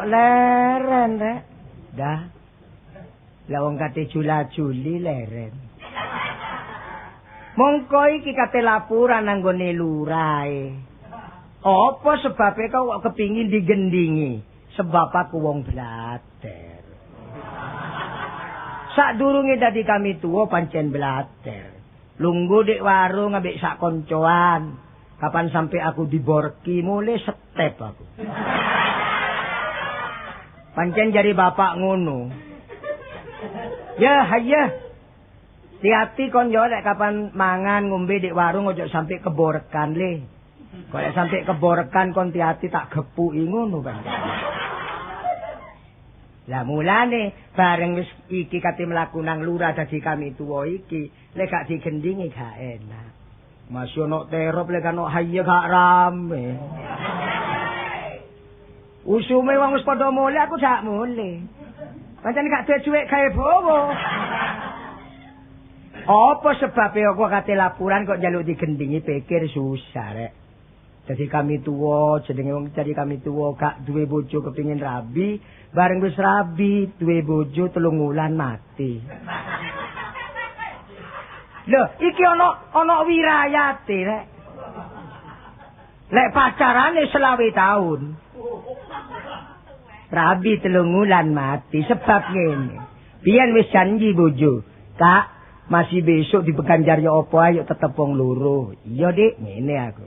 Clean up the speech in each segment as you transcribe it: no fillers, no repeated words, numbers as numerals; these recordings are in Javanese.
Leren rek. Dah. Lah wong kate jula-juli leren. Mongko iki kate laporan nang gone lurae. Apa sebabe kok kepingin digendingi? Sebab aku wong blater. Sadurunge dadi kami tuwa pancen blater. Lungguh dik warung ambek sak koncoan. Kapan sampai aku diborki mulai setep aku. Pancen jari bapak ngono. Ya, hayya. Hati-hati kon yo lek kapan mangan ngombe dik warung ojo sampai keborekan le. Kok lek sampai keborekan kon hati-hati tak gepuki ngono pancen. Lah mulane bareng wis iki kate mlaku nang lurah dadi kami tuwa iki, lek gak digendingi gak enak. Masih ono terop lek ono hayya gak rame. Usume wong wis padha mulih aku gak mulih. Pancen gak duwe dhuwit gawe bowo. Apa sebabe aku kate laporan kok njaluk digendingi pikir susah rek. Dadi kami tuwa jenenge wong cari kami tuwa gak duwe bojo kepingin rabi, bareng wis rabi duwe bojo 3 wulan mati. Lho, iki ana wirayate rek. Lek pacarane 25 tahun. Rabi 3 wulan mati sebab ngene. Biyen wis janji bojo, Kak, masih besok dibeganjar ya apa ayo tetep wong loro. Iya, Dik, ngene aku.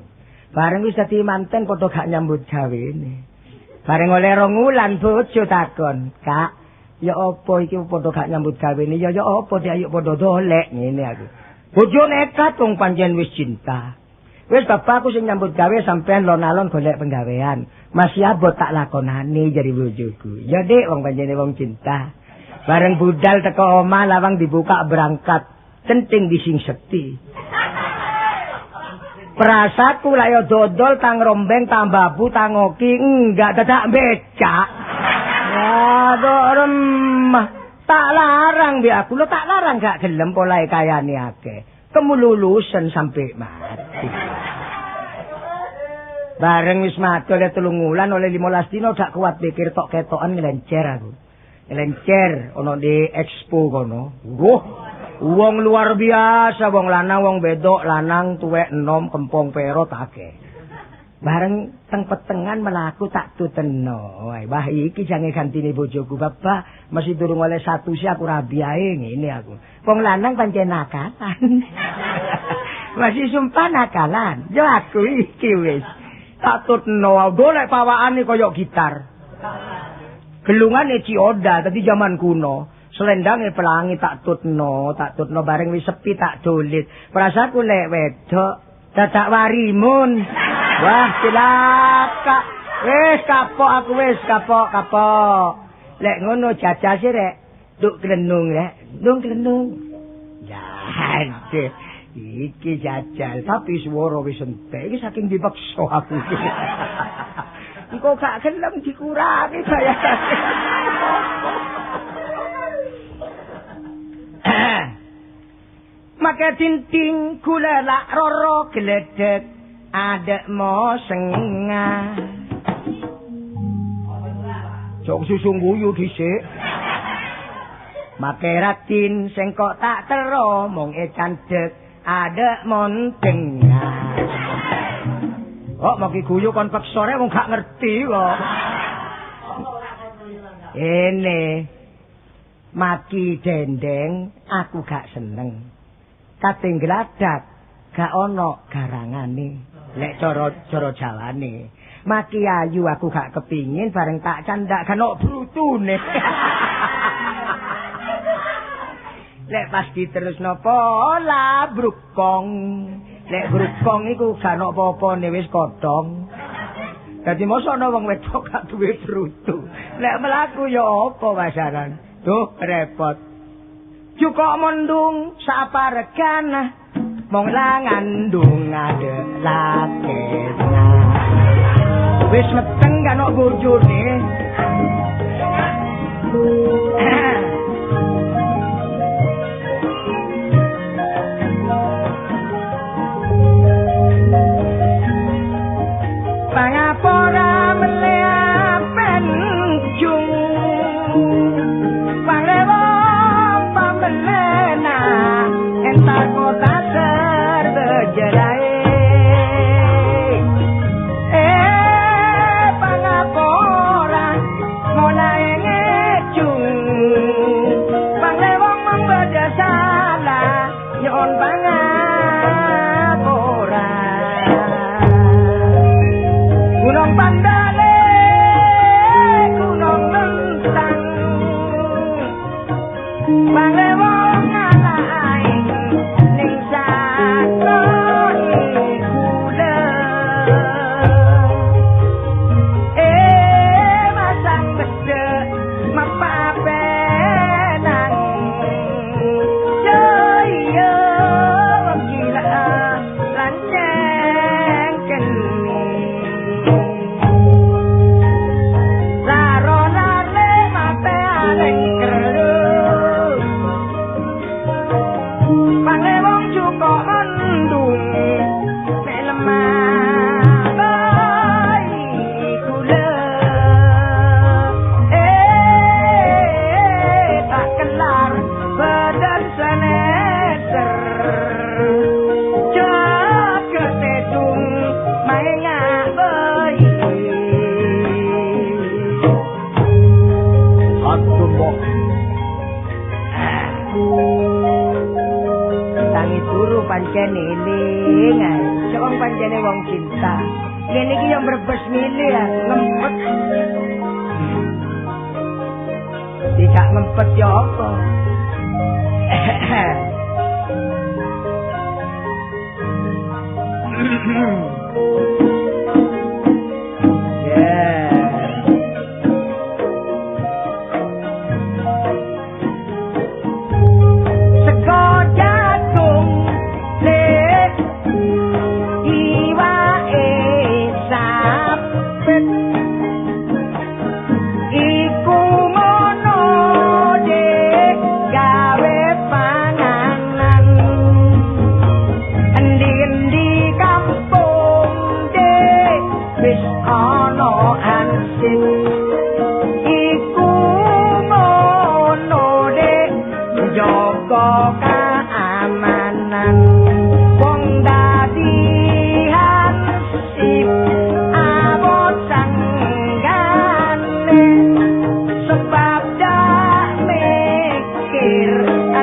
Bareng wis dadi manten padha gak nyambut gawene. Bareng oleh 2 wulan bojo takon, Kak, ya apa iki padha gak nyambut gawene? Ya ya apa Dik, ayo padha dolek ngene aku. Bojo nekat wong pancen wis cinta. Wis bapakku sing nyambut gawe sampean lon-alon golek penggawean. Masih abot tak lakonane jari bojoku. Ya Dik, wong pancene wong cinta. Bareng budal teko omah lawang dibuka berangkat. Centing dising sekti. Perasaku lah yo dodol tang rombeng tang babu tang oki enggak dadak becak. Waduh remah. Tak larang bi aku lo tak larang gak gelem polahe kayane akeh. Kemululusen sampai mati. Bareng wis mati oleh 3 wulan oleh 15 dino gak kuat pikir tok ketokan nglencer aku. Nglencer ana di expo kono. Wah, wong luar biasa, wong lanang wong wedok, lanang tuwek enom kempong perot akeh. Bareng teng petengan mlaku tak tuteno. Wah, iki jange gantine bojoku, Bapak. Masih durung oleh 1 sih aku rabi ae ngene aku. Wong lanang pancen nakalan. Masih sumpah nakalan. Yo aku iki wis. Tak tutno, golek pawakane kaya gitar. Gelungane Cioda tadi zaman kuno. Selendange pelangi tak tutno bareng wis sepi tak dolit. Perasaku lek wedok dadak warimun. Wah, cilaka. Wis kapok aku wis kapok. Lek ngono jajase rek, nduk klenung rek, nduk klenung. Ya, aduh. Iki jajal tapi swara wis entek. Iki saking dipaksa aku. Engko gak gelem dikurangi bayarane. Maka tinting gula lak roro gledek adek mo sengah. Jok susu guyu dhisik. Make ratin sing kok tak tero mung e candhek adek mon tengah. Kok maki guyu kon peksa rek wong gak ngerti kok. Ene maki dendeng aku gak seneng. Kate ngladak gak ana garangane. Lek cara Jawane. Maki ayu aku gak kepingin bareng tak candak gak ono brutune. Lek pas diterusno pola brukong. Lek brukong iku gak ono apa-apane wis kodhong. Dadi mosok ana wong wedok gak duwe brutu. Lek mlaku ya apa pasaran? Duh, repot. Cukok mendung saparegan mong langandung adek lakena. Wis meteng kan kok bojone. Pangapora melea penjung pangrewa pamelena entar kota serbejerai. Pangapora ngonae ngejung pangrewong mangbeja salah nyon pangapora. Gunung Pandale, Gunung Lentang, pangrewong ngalahin ning sakon kula. Masang mesek mapapenang, yo wong gila lanceng kene. Panglewong cukup mendung nek lemah bayi kula. Tak kelar badan seneser jaket tedung maengak bayi. Aduh kok tangi turu pancen eling ae. Sik wong pancene wong cinta. Ngene iki yo mrebes milih ya, ngempet. Tidak ngempet yo apa? Yeah. Sego jagung lek iwake sapet iku ngono dek gawe panganan. Endi-endi kampung dek wis ana ansik iku ngono dek jaga keamanan. Wong dadi hansip awot sanggane sebab dak mikir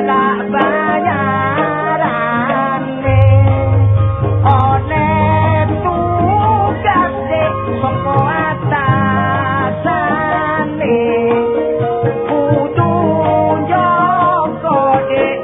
tak bayarane. One tugase saka atasane kudu njaga dek.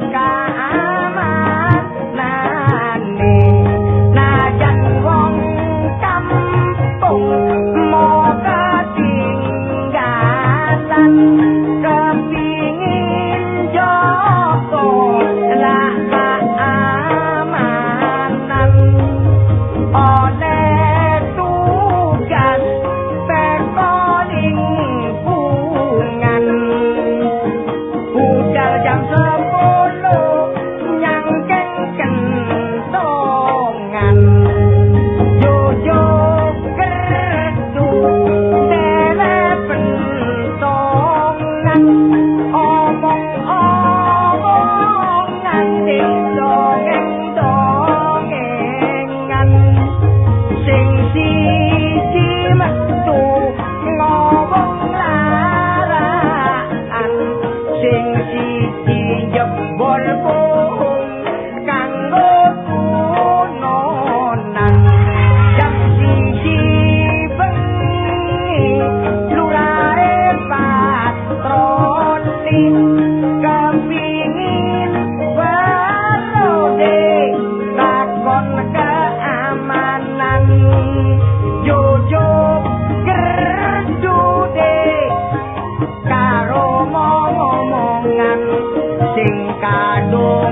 Sing kadung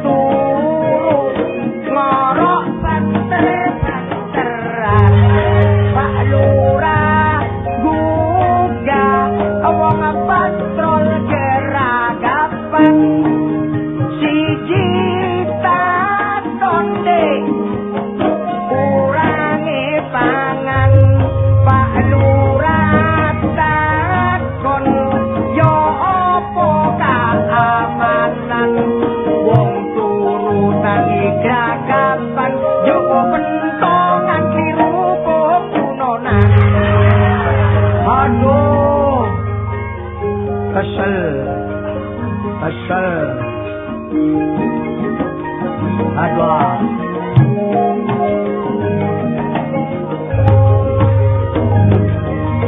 turu ngorok banter-banteran. Pak Lurah gugah wong patrol geragapan. Siji tatonde kurange pangan. Pak Lurah takon yo opo keamanan. Wong turu tangi geragapan yo pentongan kliru kunonan. Aduh, kesel, kesel. Aduh.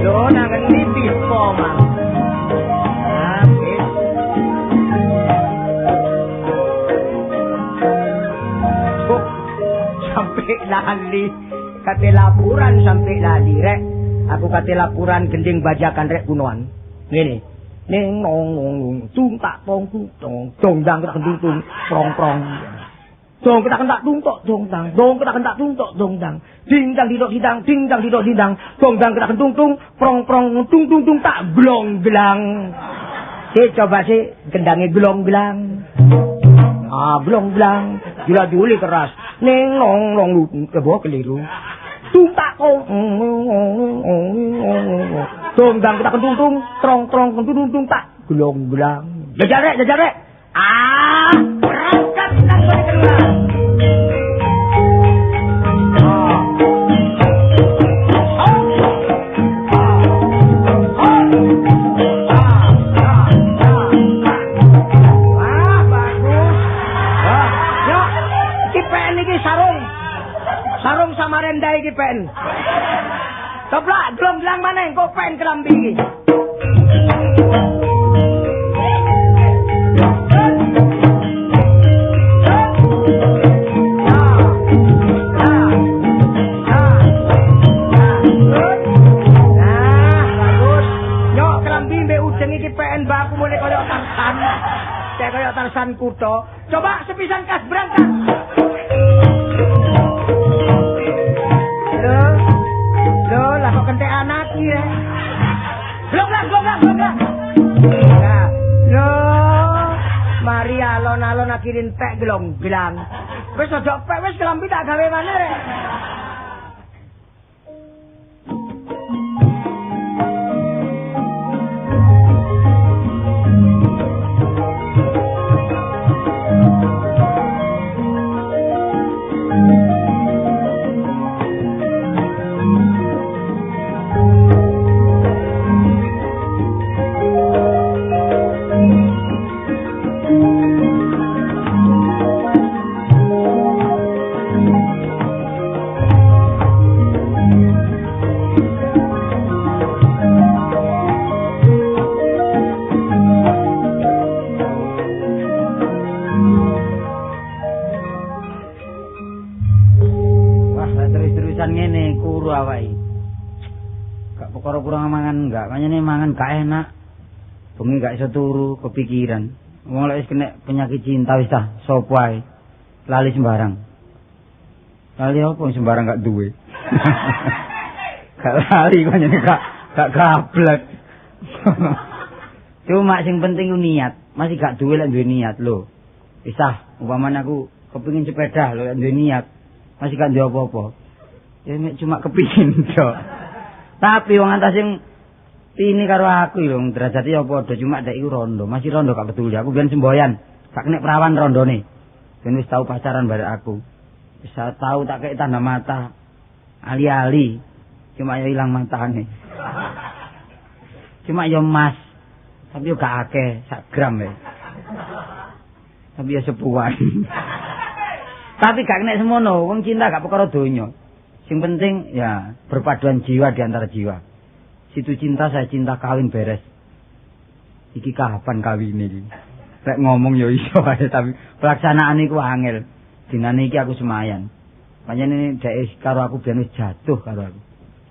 Lho, nang ngendi pipo, Mang? Ah, wis. Kok sampai lali, kate laporan sampai lali rek. Aku kate laporan gending bajakan rek kunoan. Ngene. Ning nong nong nong tung tak tong tung tong dong dang ketak tung tung prong prong. Dong ketak kentak tung tok dong dang, dong ketak kentak tung tok dong dang. Ding dang didok didang, ding dang didok didang, dong dang ketak tung tung prong prong tung tung tung tak glong glang. Sik coba sik gendange glong glang. Ah, glong glang, gila diuli keras. Ning nong nong kebo keliru. Tung tak kong dong dang ketak tung tung trong trong tung tung tak glong glang. Jajal rek, jajal rek. Ah, berangkat nang gone kelurahan. Wah, bagus. Wah, yo, iki pen iki sarung. Sarung Samarinda iki pen. Toplak glong-glang maneh kok pen kelambi iki. Nah, bagus. Yo kelambi mbek ujeng iki pen baku mulai koyo Tarsan. Kayak koyo Tarsan kutho. Coba sepisan kas berangkat. Lho, lho, lah kok kentek anak iki ya. Blok lah, blok lah, blok lah. Nah, lho, mari alon-alon akhirin pek glong-glang. Wis aja pek, wis kelambi tak gawe maneh rek. Wah, lah terus-terusan ngene kuru awake. Gak perkara kurang mangan enggak, pancene mangan gak enak. Bengi gak iso turu, kepikiran. Wong lek wis kena penyakit cinta wis tah, sapa ae. Lali sembarang. Lali apa sembarang gak duwe. Gak lali pancene gak gablek. Cuma sing penting ku niat. Masih gak duwe lek duwe niat lho. Wis tah, umpamane aku kepengin sepeda lho lek duwe niat. Masih gak duwe apa-apa. Ya nek cuma kepingin tok. Tapi wong antas sing ini karo aku lho, derajate ya padha cuma dek iku rondo, masih rondo gak peduli. Aku biyen semboyan, gak kena perawan rondone. Ben wis tau pacaran barek aku. Wis tau tak kei tanda mata. Ali-ali. Cuma ya ilang matane. Cuma ya emas. Tapi yo gak akeh, sak gram ya. Tapi ya sepuan. Tapi gak kena semono, wong cinta gak perkara donya. Sing penting ya berpaduan jiwa di antara jiwa. Situ cinta, saya cinta, kawin beres. Iki kapan kawin iki? Rek ngomong ya iso ae, tapi pelaksanaan iku angel. Dinane iki aku semayan. Pancen dhek karo aku biyen wis jatuh karo aku.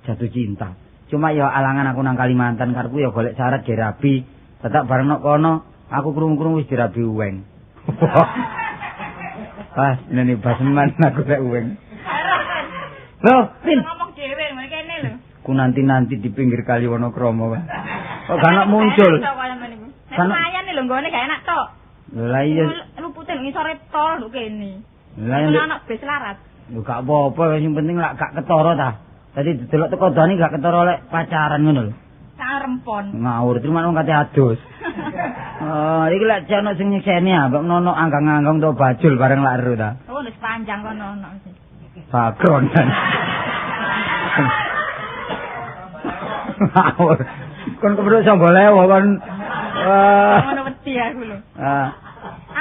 Jatuh cinta. Cuma ya alangan aku nang Kalimantan karepku ya golek syarat ge rabi. Tetep bareng nok kono Aku krungu-krungu wis dirabi uweng. Pas nene baseman aku lek uweng. Loh, Pin. Ngomong dhewe ngene kene lho. Ku nanti-nanti di pinggir kali Wonokromo, Pak. Kok gak ana muncul. Nek lumayan lho nggone gak enak tok. Lho lah iya. Lupute ngisore tol lho kene. Lah iya. Ana bis larat. Lho gak apa-apa, sing penting lak gak ketara ta. Dadi didelok teko dani gak ketara lek pacaran ngono lho. Sak rempon. Ngawur terima wong kate adus. Oh, iki lek ana sing nyekseni ah, mbok nono anggang-anggang to bajul bareng lak ero ta. Oh, wis panjang kono ono sih. Background. Ngawur. Kon kepruk sangga lewo kon. Ngono wedi aku lho. Ah.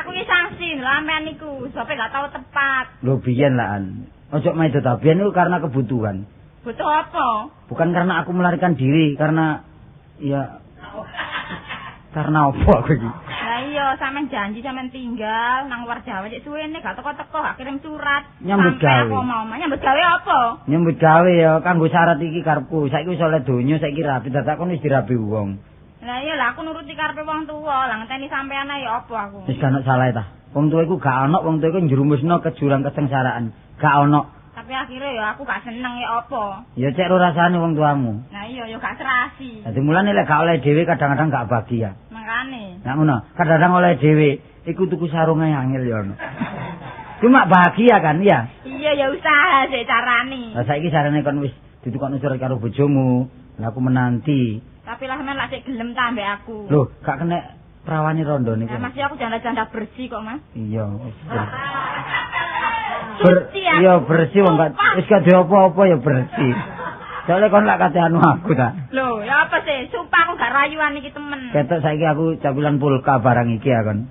Aku iki sanksi lho sampean niku, sope gak tau tepat. Lho biyen lahan. Ojo maido ta biyen iku karena kebutuhan. Butuh apa? Bukan karena aku melarikan diri, karena ya karena apa aku iki? Lah iya, sampean janji sampean tinggal nang luar Jawa cek suwene gak teko-teko, gak kirim surat. Nyambut gawe. Aku mau nyambut gawe apa? Nyambut gawe ya kanggo syarat iki karepku. Saiki wis oleh donya, saiki rabi, dadak kon wis dirabi wong. Lah iya lah aku nuruti karepe wong tuwa, lah ngenteni sampean ae ya apa aku. Wis gak ono salah ta. Wong tuwa iku gak ono, wong tuwa iku njerumusno ke jurang kesengsaraan. Gak ono. Tapi akhirnya ya aku gak seneng ya apa. Ya cek ro rasane wong tuamu. Nah iya ya gak serasi. Dadi mulane lek gak oleh dhewe kadang-kadang gak bahagia. Makane. Nah ngono, kadang-kadang oleh dhewe iku tuku sarunge angel ya ono. Cuma bahagia kan ya? Iya ya usaha sik carane. Lah saiki sarane kon wis ditukokno surat karo bojomu. Lah aku menanti. Tapi lah men lak sik gelem ta ambek aku. Loh, gak kena prawane rondo niku. Lah masih aku janda-janda bersih kok, Mas. Iya. Iya bersih wong gak wis gak apa-apa ya bersih. Soale kon lak kate anu aku ta. Lho, ya apa sih? Sumpah aku gak rayuan iki temen. Ketok saiki aku capilan pulka barang iki ya kon.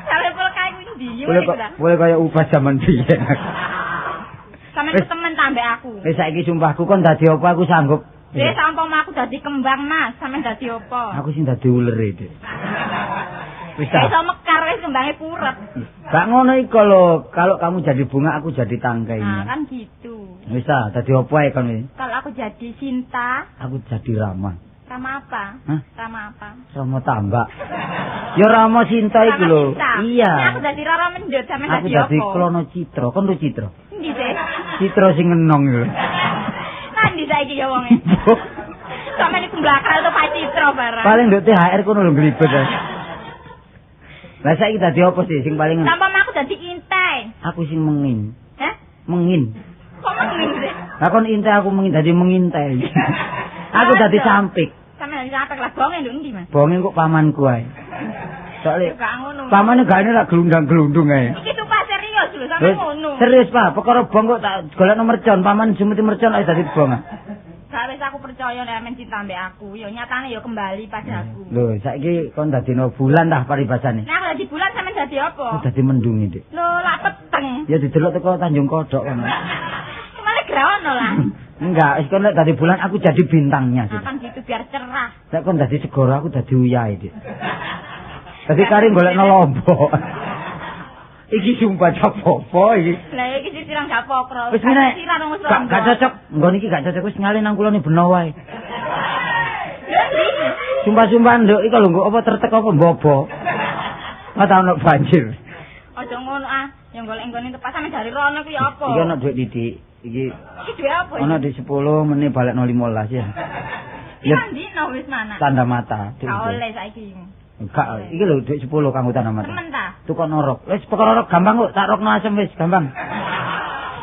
Capilan pulka iku ndi? Boleh kaya ubah jaman biyen. Sampeyan temen ta ambek aku. Wis saiki sumpahku kon dadi apa aku sanggup. Wis umpama aku dadi kembang, Mas, sampeyan dadi apa? Aku sing dadi ulere, Dik. Wis ta. Iso mekar wis kembange purep. Gak ngono iku lho, kalau kamu jadi bunga aku jadi tangkainya. Nah, kan gitu. Wis ta, dadi apa ae kon iki? Kalau aku jadi Sinta, aku jadi Rama. Rama apa? Hah? Rama apa? Rama Tambak. Ya Rama Sinta iku lho. Iya. Nah, aku dadi Rara Mendut, sampeyan dadi apa? Aku dadi Klono Citra. Kon lho Citra. Endi sih? Citra sing ngenong iku. Nandi saiki ya wonge. Sampeyan iku mblakal to Pak Citra barang. Paling nduk THR kono lho nglibet. Lah saiki dadi apa sih sing paling Sampe aku dadi intai. Aku sing mengin. Hah? Mengin. Kok mengin sih? Lah kon intai aku mengin dadi mengintai. Aku dadi sampik. Sampe dadi sampik lah bonge nduk endi, Mas? Bonge kok pamanku ae. Soale pamane gak ene lak gelundang-gelundung ae. Iki sumpah serius lho sampe ngono. Serius, Pak. Perkara bong kok tak golekno mercon, paman jumeti mercon ae dadi bong. Gak wis aku percaya nek amen cinta ambek aku, ya nyatane ya kembali padaku. Lho, saiki kon dadino bulan tah paribasane. Nah, aku dadi bulan sampean dadi apa? Aku dadi mendung iki, Dik. Lho, lak peteng. Ya didelok teko Tanjung Kodok kono. Malah grawono lah. Enggak, wis kon lek dadi bulan aku jadi bintangnya. Nah, kan gitu biar cerah. Lek kon dadi segara aku dadi uyahe, Dik. Dadi kari golekno lombok. Iki sumpah apa iki. Lah iki sisiran gak pokro. Wis ngene. Gak cocok. Nggon iki gak cocok wis ngalih nang kulone beno wae. Sumpah-sumpah nduk iki lho nggo apa tertek apa mbobo. Ora ono banjir. Aja ngono ah, yang golek nggone tepas sampe dari rono ku ya apa? Iki ono dhuwit titik. Iki iki dhuwit apa iki? Ono di 10 meneh balekno 15 ya. Ya ndino wis mana? Tanda mata. Gak oleh saiki. Enggak, iki lho dhuwit 10 kanggo tanda mata. Temen ta? Tukokno rok. Wis perkara rok gampang kok, tak rokno asem wis gampang.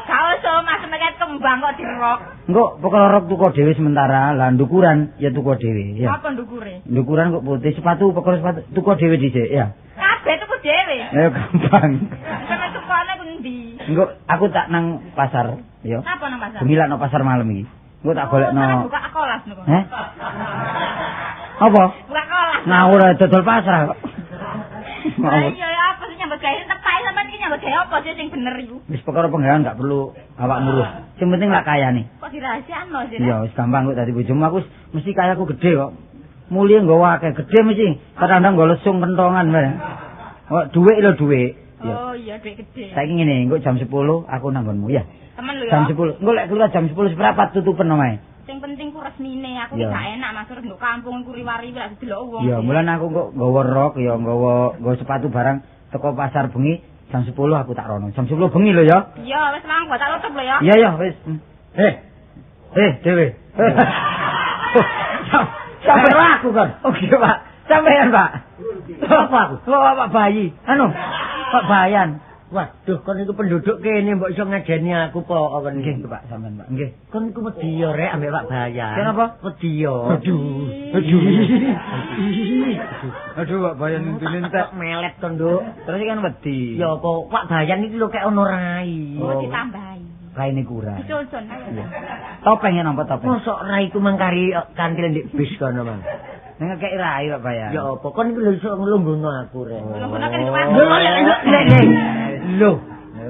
Gak usah asem kayak kembang kok dirok. Engko perkara rok tuku dhewe sementara, lah ndukuran ya tuku dhewe ya. Apa ndukure? Ndukuran kok putih, sepatu perkara sepatu tuku dhewe dhisik ya. Kabeh tuku dhewe. Ya gampang. Sampe tukone ku endi? Engko aku tak nang pasar ya. Napa nang pasar? Bengi lak nang pasar malam iki. Engko tak golekno. Buka kelas niku. Heh? Apa? Buka kelas. Ngawur dodol pasar kok. Lah iya ya apa sih nyambut gawe tepak sampean iki nyambut gawe apa sih sing bener iku? Wis perkara penggawean gak perlu awakmu urus. Sing penting lak kayane. Kok dirahasiakno sih? Iya wis gampang kok dadi bojomu aku mesti kayaku gede kok. Mulie nggawa akeh gede mesti. Kadang-kadang nggo lesung kentongan wae. Kok dhuwit lho dhuwit. Oh iya dhuwit gede. Saiki ngene, engko jam 10 aku nang nggonmu ya. Temen lho ya. Jam 10. Engko lek keluar jam 10 seprapat tutupen omahe. Sing penting ku resmine, aku ki gak enak Mas nduk kampung ku riwari lak didelok wong. Ya, mulane aku kok nggawa rok ya nggawa sepatu barang teko pasar bengi jam 10 aku tak rono. Jam 10 bengi lho ya. Iya, wis mang gua tak tutup lho ya. Iya ya, wis. Dewe. Sampai aku kan. Oke, Pak. Sampean, Pak. Apa aku? Pak bayi. Anu, Pak Bayan. Waduh, kon iku penduduk kene mbok iso ngajeni aku po kon. Nggih, Pak, sampean, Pak. Nggih. Kon iku wedi yo rek ambek Pak Bayan. Kenapa? Wedi yo. Aduh. Aduh. Aduh, Pak Bayan intine entek melet kon, Nduk. Terus kan wedi. Ya apa Pak Bayan iki lho kek ono rai. Oh, ditambahi. Raine kurang. Dicocon ayo. Topenge nampa topeng. Mosok raiku mangkari kantil ndek bis kono, Mang. Ning ngekeki rai Pak Bayan. Ya apa kon iku lho iso nglungguhno aku rek. Nglungguhno kan kuwi. Lho,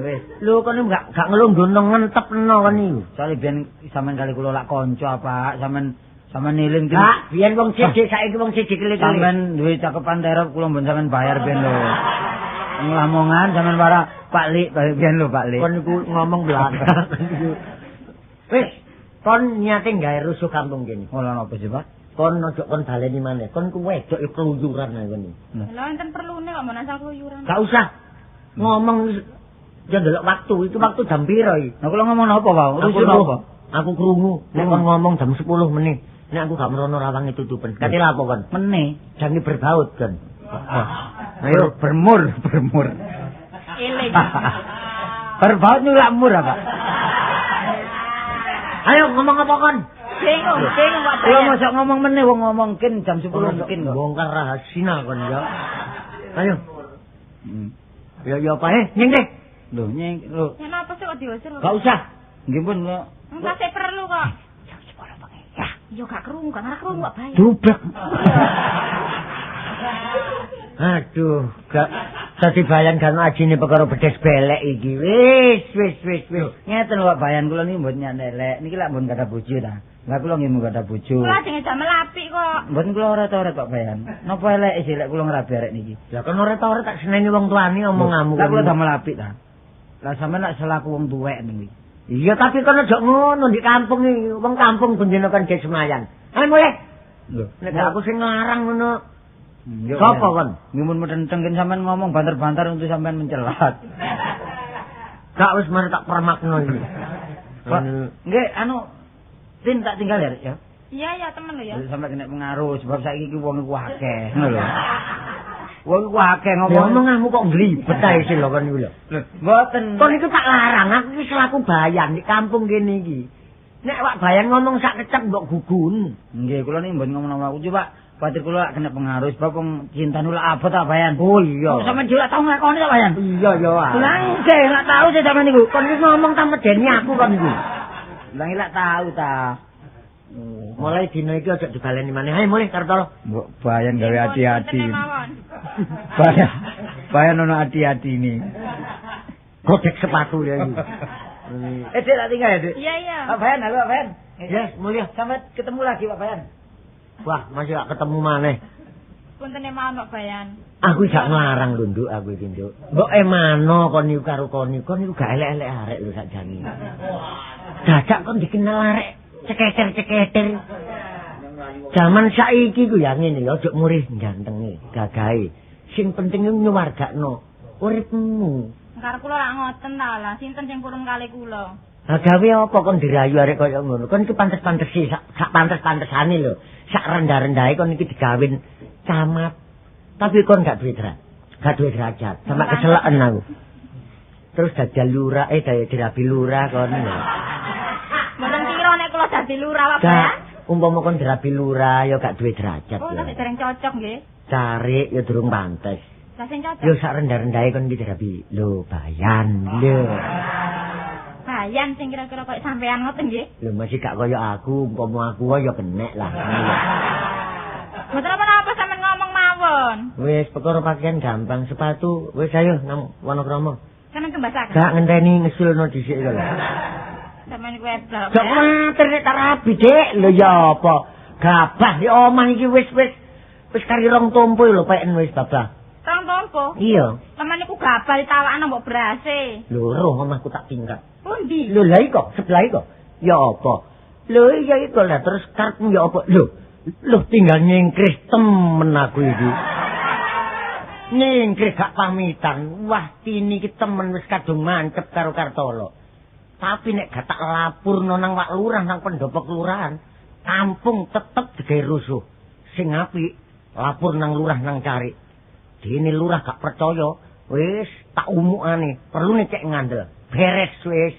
wis. Lho kon gak nglungguhno ngentepno kon iku. Soale biyen sampean kali kula lak kanca, Pak. Sampean niling ki. Hak, biyen wong siji saiki wong siji kele-kele. Sampean duwe cakepan terop kula mbon sampean bayar ben lho. Nglamongan sampean para Pak Lik, biyen lho Pak Lik. Kon iku ngomong belakang. Wis, kon niate gawe rusuh kampung kene. Ora napa sih, Pak? Kon ojo kon baleni maneh. Kon ku wedok yo keluyuran ae kon. Lha enten perlune kok mbon asal keluyuran. Gak usah ngomong ya ndelok waktu, itu waktu jam piro iki? Lah kula ngomong napa, Pak? Rusuh napa? Aku krungu nek kon ngomong jam 10 meneh. Nek aku gak merono rawange tutupen. Kate lha apa kon? Meneh, jange berbaut kon. Ayo bermur, bermur. Eling. Berbaut nyulak mur apa? Ayo ngomong apa kon? Bingung, bingung kok. Kula mosok ngomong meneh wong ngomongkin jam 10 mungkin kok. Bongkar rahasia kon ya. Ayo. Ya ya apa nyeng deh. Lho nyeng lho. Ya napa sih kok diusir? Gak usah. Nggih pun kok. Enggak sih perlu kok. Jam 10 bengi. Ya. Ya gak krungu, gak ngarah krungu kok bahaya. Dublek. Aduh, gak dadi bayan kan ajine perkara bedes belek iki. Wis, wis, wis, wis. Ngeten Pak Bayan kula niki mboten nyandelek. Niki lak mboten gadah bojo ta. Lah kula nggih mboten gadah bojo. Kula jenenge damel apik kok. Mboten kula ora-ora Pak Bayan. Napa elek sih lek kula ngrabi arek niki? Lah kan ora-ora tak seneni wong tuane omonganmu. Lah kula damel apik ta. Lah sampean lak selaku wong tuwek niki. Iya, tapi kono aja ngono di kampung iki. Wong kampung bendina kan ge semayan. Ayo mulih. Lho, nek aku sing nglarang ngono. Sopo kon? Ngimun metenteng kan sampean ngomong banter-banter untuk sampean mencelat. Gak wis mari tak permakno iki. Nggih, anu Tin tak tinggal ya, ya. Iya, ya temen lho ya. Sampai kena pengaruh sebab saiki iki wong iku akeh, ngono lho. Wong iku akeh ngomong. Omonganmu kok nglibet ae sih lho kon iku lho. Lho, mboten. Kon iku tak larang, aku iki selaku bayan di kampung kene iki. Nek wak bayan ngomong sak kecap mbok gugun. Nggih, kula niki mboten ngomong aku coba. Kuwatir kula kena pengaruh sebab wong cinta nulak abot ta Bayan. Oh iya. Kok sampean dhewe tau nglakoni ta Bayan? Iya ya. Lah nggih, lak tau sih sampean niku. Kon iki ngomong ta medeni aku kon iku. Lah lak tau ta. Mulai dina iki aja dibaleni maneh. Ayo mulih Kartolo. Mbok Bayan gawe ati-ati. Bayan, Bayan ono ati-atine. Godhek sepatu ya iki. Dek tak tinggal ya, Dek. Iya, iya. Pak Bayan, halo Pak Bayan. Yes, mulih. Sampai ketemu lagi Pak Bayan. Wah, masih gak ketemu maneh. Puntene mawon Pak Bayan. Aku gak nglarang lho, Nduk, aku iki, Nduk. Mbok emano kon niku karo kon niku, kon niku gak elek-elek arek lho sakjane. Dadak kon dikenal arek ceketer-ceketer. Jaman saiki ku ya ngene ya, aja murih gantenge, gagahe. Sing penting iku nyuwargakno uripmu. Karo kula lak ngoten ta lah, sinten sing purun kali kula? Lah gawe apa kon dirayu arek kaya ngono? Kon iki pantes-pantesi, sak pantes-pantesane lho. Sak rendah-rendahe kon iki digawin camat. Tapi kon gak duwe derajat. Gak duwe derajat. Sampe keseleken aku. Terus dajal lurah, dirabi lurah kon. Mboten kira nek kula dadi lurah Pak. Gak, umpama kon dirabi lurah ya gak duwe derajat. Oh, tapi dereng cocok nggih. Carik ya durung pantes. Lah sing cocok. Yo sak rendah-rendahe kon iki dirabi lho Bayan lho. Bayan sing kira-kira koyo sampean ngoten nggih. Lho masih gak koyo aku, umpama aku ya kenek lah. Mboten apa-apa sampean ngomong mawon. Wis perkara pakaian gampang, sepatu wis ayo nang Wonokromo. Sampeyan tumbasaken. Gak ngenteni ngesulno dhisik lho. Sampeyan kuwi eblak. Gak kuwatir nek tak rabi, Dik. Lho ya apa? Gabah di omah iki wis wis kari rong tompo lho peken wis babah. Rong tompo? Iya. Sampeyan niku gabah ditawakno mbok berase. Lho roh omahku tak tingkat. Pundi? Lho lha iko, sebelah iko. Ya apa? Lho iya iku lah terus karepmu ya apa? Lho, lho tinggal nyingkrih temen aku iki. Nyingkrih gak pamitan. Wah, Tini iki temen wis kadung mancep karo Kartolo. Tapi nek gak tak lapurno nang Wak Lurah nang pendopo kelurahan, kampung tetep digawe rusuh. Sing apik lapor nang lurah nang cari. Dene lurah gak percaya, wis tak umukane, perlune cek ngandel. Beres wis.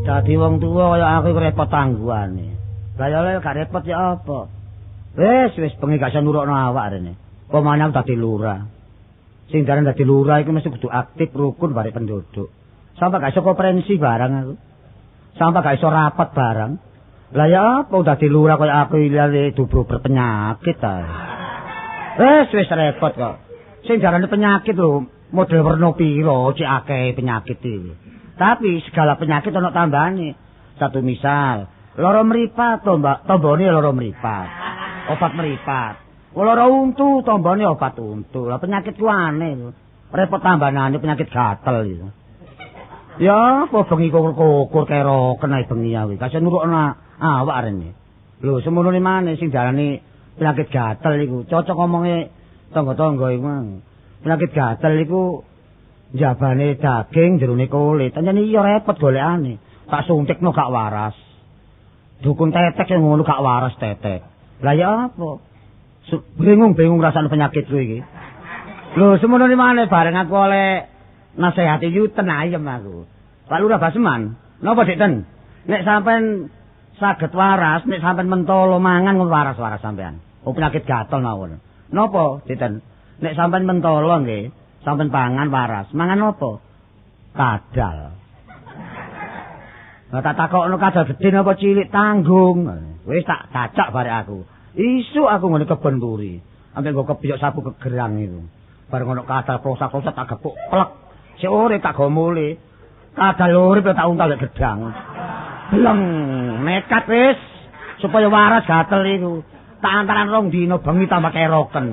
Dadi wong tuwa kaya aku iku repot tangguhane. Lah ya gak repot ya apa? Wis wis bengi gak iso nurukno awak rene. Pemane aku dadi lurah. Sing daran dadi lurah iku mesti kudu aktif rukun barek penduduk. Sampai gak iso konferensi barang aku. Sampai gak iso rapat barang. Lah ya apa dadi lurah kaya aku iki dubro berpenyakit ta. Wis wis repot kok. Sing darane penyakit lho model werna pira cek akeh penyakit iki. Tapi segala penyakit ana tambahane. Satu misal, lara mripat tombone lara mripat. Obat mripat. Lara untu tombone obat untu. Lah penyakit ku aneh. Repot tambanane penyakit gatel iki. Ya, apa bengi kukur keroken ae bengi awe. Kasih nurukno awak rene. Lho, semono maneh sing diarani penyakit gatel iku. Cocok omonge tangga-tangga iku mang. Penyakit gatel iku njabane daging jerone kulit. Pancen iya repot golekane. Tak suntikno gak waras. Dukun tetek sing ngono gak waras tetek. Lah ya apa? Bingung-bingung rasane penyakitku iki. Lho, semono maneh bareng aku oleh nasehati yuten ayem aku. Pak Lurah Baseman, napa Dik Ten? Nek sampean saged waras, nek sampean mentolo mangan ngono waras-waras sampean. Oh penyakit gatel mawon. Napa Dik Ten? Nek sampean mentolo nggih, sampean pangan waras. Mangan apa? Kadal. Lah tak takokno kadal gedhe napa cilik tanggung. Wis tak cacak barek aku. Isuk aku ngene kebon mburi. Sampe nggo kebiyok sapu kegerang itu. Bareng ono kadal krosak-krosak tak gepuk plek. Sik urip tak gomule. Kadal urip tak untal lek gedang. Bleng, nekat wis supaya waras gatel iku. Tak antaran rong dina bengi tambah keroken.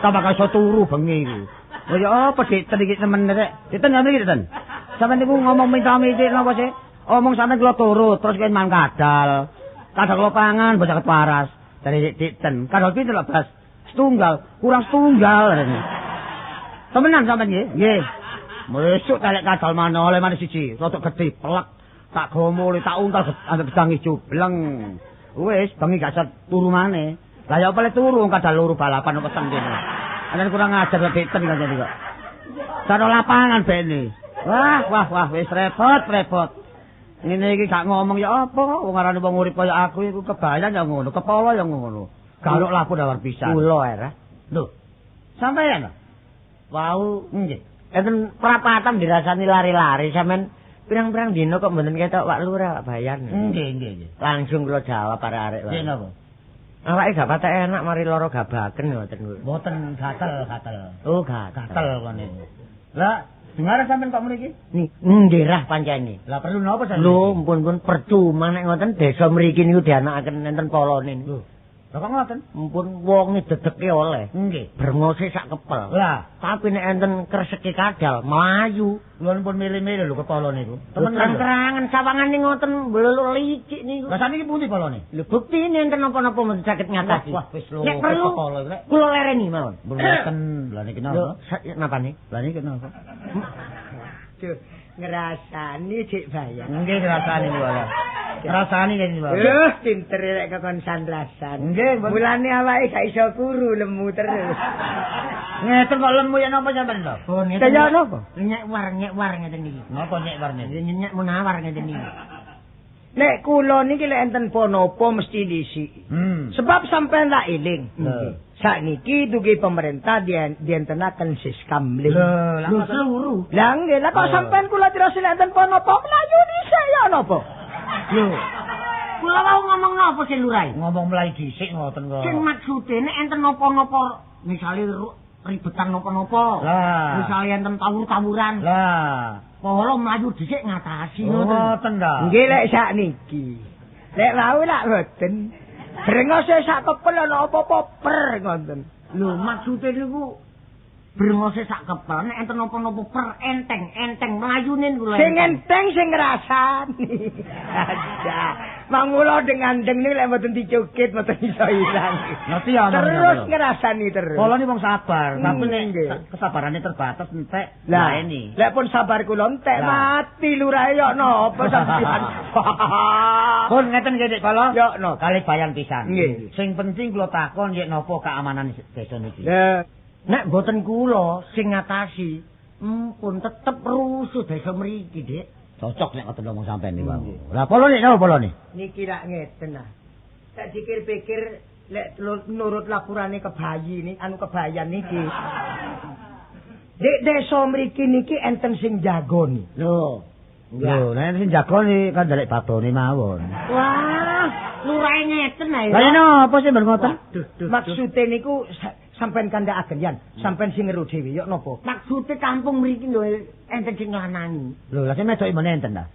Tambah gak iso turu bengi iku. Oh ya apa Dik Ten iki temen rek. Dik Ten ngene iki Dik Ten. Sampeyan niku ngomong minta-minta napa sih? Omong sampeyan kula turut terus kene mangan kadal. Kadal kula pangan bocah waras. Dari Dik Ten. Kadal pinten lho Bas? Setunggal, kurang setunggal. Temenan sampeyan nggih? Nggih. Mesuk telek kadal mana oleh mana siji, rodok gedhe plek. Tak gomole, tak untal ambek gedang ijo bleng. Wis bengi gak iso turu maneh. Lah ya apa le turu kadal loro balapan kok peteng kene. Ana kurang ajar Dik Ten kancane kok. Cara lapangan bene. Wah, wah, wah wis repot, repot. Ngene iki gak ngomong ya apa, wong arane wong urip kaya aku iku kebayan ya ngono, kepala ya ngono. Galuk laku dawar pisan. Kula era. Lho. Sampeyan lho. Wau nggih. Enten perapatan dirasani lari-lari sampean pirang-pirang dina kok mboten ketok Pak Lurah Pak Bayan. Nggih, nggih, nggih. Langsung kula jawab arek-arek. Nggih napa? Awake gak patek enak mari lara gabaken ngoten. Mboten gatel, gatel. Oh, gatel. Gatel kene. Lah, Dengar sampean kok mriki? Nggih pancene. Lah perlu napa sampean? Lho, mpun-pun percuma nek ngoten desa mriki niku dianakaken enten polone niku. Lha kok ngoten? Mpun wonge dedeke oleh. Nggih. Brengose sak kepel. Lah, tapi nek enten kreseke kadal mlayu. Kula pun milih-milih lho kepala niku. Temen terang-terangan sawangane ngoten bleluk licik niku. Lah saniki pundi polone? Lho buktine enten napa-napa mboten saged ngatasi. Wah, wis lho nek perlu kula lereni mawon. Mboten. Lah niki napa? Napane? Lah niki napa? Duh, ngrasani Dik Bayan. Nggih ngrasani kula. Ngrasani kene wae. Pinter rek kekon sandrasan. Nggih, mulane awake gak iso kuru lemu terus. Ngeten kok lemu ya napa sampean lho? Oh, kaya napa? Nyek war ngeten iki. Napa nyek war ngeten? Nyek munawar ngeten iki. Nek kula niki lek enten ponopo mesti disiki. Sebab sampean tak eling. Sakniki dugi pemerintah dientenaken siskamling. Lho, seluruh. Lah nggih, lah kok sampean kula terus lek enten ponopo mlayu dhisik ya napa? Lho, kula wau ngomong napa sih lurae? Ngomong mlayu dhisik ngoten kok. Sing maksude nek enten napa-napa, misale ribetan napa-napa. Misale enten tawur-tawuran. Lah, polo mlayu dhisik ngatasi ngoten. Ngoten ta. Nggih lek sakniki. Lek wau lak mboten. Brengose sak kepel ana apa-apa per ngoten. Lho, maksude niku brengose sak kepel nek enten napa-napa per enteng-enteng mlayune niku lho. Sing enteng sing ngrasani. Aja. Mangula dengan-deng niku lek mboten dicukit mboten iso ilang. Ngerti ya terus ngrasani terus. Kula ni wong sabar, tapi nek kesabarane terbatas entek. Lah ini. Lek pun sabar kula entek mati lurahe yo napa sampeyan. Pun ngeten nggih Dik Polo. Yo napa? Kalih bayan pisan. Nggih. Sing penting kula takon yek napa keamanan desa niki. Lah nek mboten kula sing ngatasi, pun tetep rusuh desa mriki, Dik. Cocok nek ngoten ngomong sampean niku. Lah polo nek napa polo nih? Niki lak ngeten ah. Tak pikir-pikir lek nurut lapurane kebayi niki, anu kebayan niki. Dik desa mriki niki enten sing jagoni. Lho. Lho, nek sing jagoni kan ndelek batone mawon. Wah, lurahe ngeten ae. Lah napa sih mboten ngoten? Maksude niku sampean kandhakaken yen sampean sing ngeru dhewe yok napa? Maksude kampung mriki lho enten sing nglanangi. Lho, lha sing medoki men enten ta?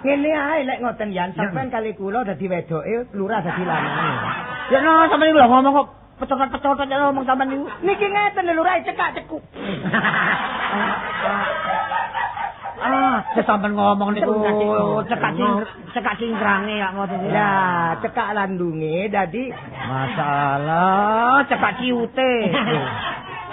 Ngene ae lek ngoten yen sampean kali kula dadi wedoke, lurah dadi lanange. Ya no, sampean niku lho ngomong kok pecotot-pecotot ya ngomong sampean niku. Niki ngeten lho lurah cekak cekuk. Ah, sampean ngomong niku cekak cingkrange ya ngoten. Lah, cekak landunge dadi masalah cekak ciute.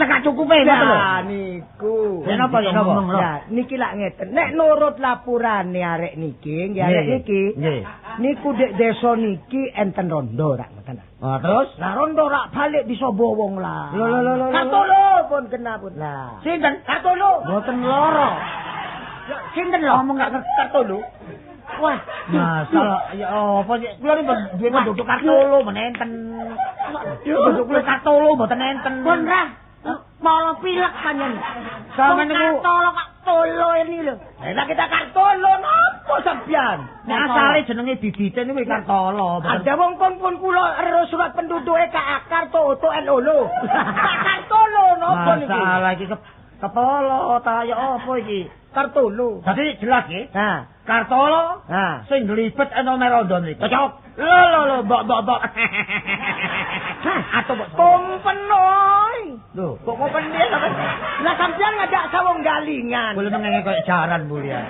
Cekak cukupe ngoten lho. Lah niku. Ya napa ya napa? Lah niki lak ngeten. Nek nurut lapurane arek niki, nggih arek niki. Nggih. Niku dek desa niki enten rondo rak ngoten. Ah, terus? Lah rondo rak balik disobo wong lah. Lho lho lho. Kartolo pun kena pun. Lah. Sinten? Kartolo. Mboten loro. Sinten lho ngomong gak Kartolo. Wah, masalah ya apa sih? Kula niku duwe penduduk Kartolo men enten. Penduduk kula Kartolo mboten enten. Pun ra. Polo pilek panjenengan. Sampeyan niku Kartolo Kartolo ini lho. Lah kita Kartolo napa sampeyan? Nek asale jenenge bibite niku Kartolo. Ada wong pun kula ero surat penduduke K Karto Oto L Olo. Kartolo napa niku? Masalah iki kepolo ta ya apa iki? Kartolo. Dadi jelas nggih. Ha, Kartolo. Ha, sing nglibet ana merondo niku. Cocok. Lho lho lho, mbok mbok mbok. Hah, atau mbok kompen oi. Lho, kok kompen piye sampean? Lah sampean ngajak sawung galingan. Kula mengenge koyo jaran mulia.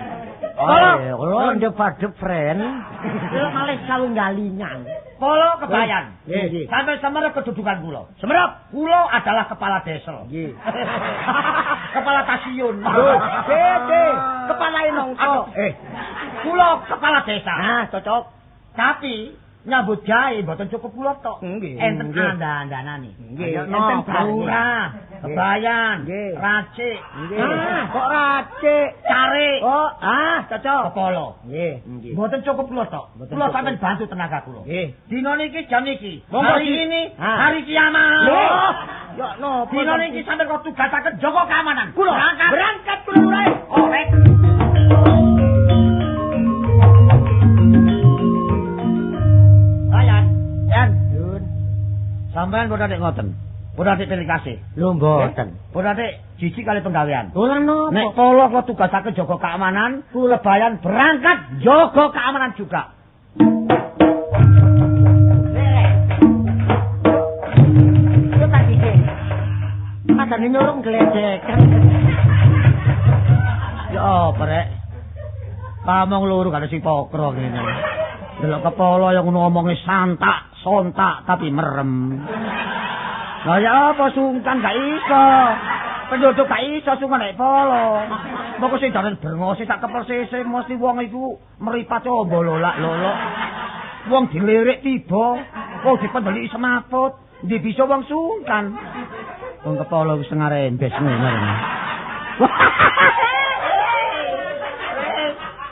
Kula kula ndep-adep friend. Kula malih sawung galingan. Kula kebayan. Nggih. Sampai semerep kedudukan kula. Semerep. Kula adalah kepala desa. Nggih. Kepala stasiun. Lho, nggih. Kepala nongko. Kula kepala desa. Nah, cocok. Tapi nyambut gawe mboten cukup kula tok. Enten anda-andanane. Nggih, enten lurah, kebayan, racik. Kok racik? Carik. Oh, ah, cocok. Kepala. Nggih. Mboten cukup kula tok. Kula sampean bantu tenaga kula. Nggih. Dina niki jam niki. Hari ini hari kiamat. Ya napa? Dina niki sampean kok tugasaken jaga keamanan. Kula berangkat kula lurah. Orek. Sampeyan kok nek ngoten. Pun atik pilih kasih. Lho mboten. Pun atik jijik kali penggawean. Ora napa. Nek polo kula tugasake jaga keamanan, lebayan berangkat jaga keamanan juga. Yo tak dhisik. Padane nyurung gledekan. Ya apa rek? Pamong loro gak ada sing pokro ngene. Delok kepala yang ngono ngomonge santak, sontak tapi merem. Lah ya apa sungkan gak iso. Penduduk gak iso sungkan nek polo. Moko sing dalan brengose sak kepel sese mesti wong iku mripat ombo lolak-lolok. Wong dilirik tiba, wong dipendeliki semaput, ndi bisa wong sungkan. Wong kepala wis setengah rembes ngono.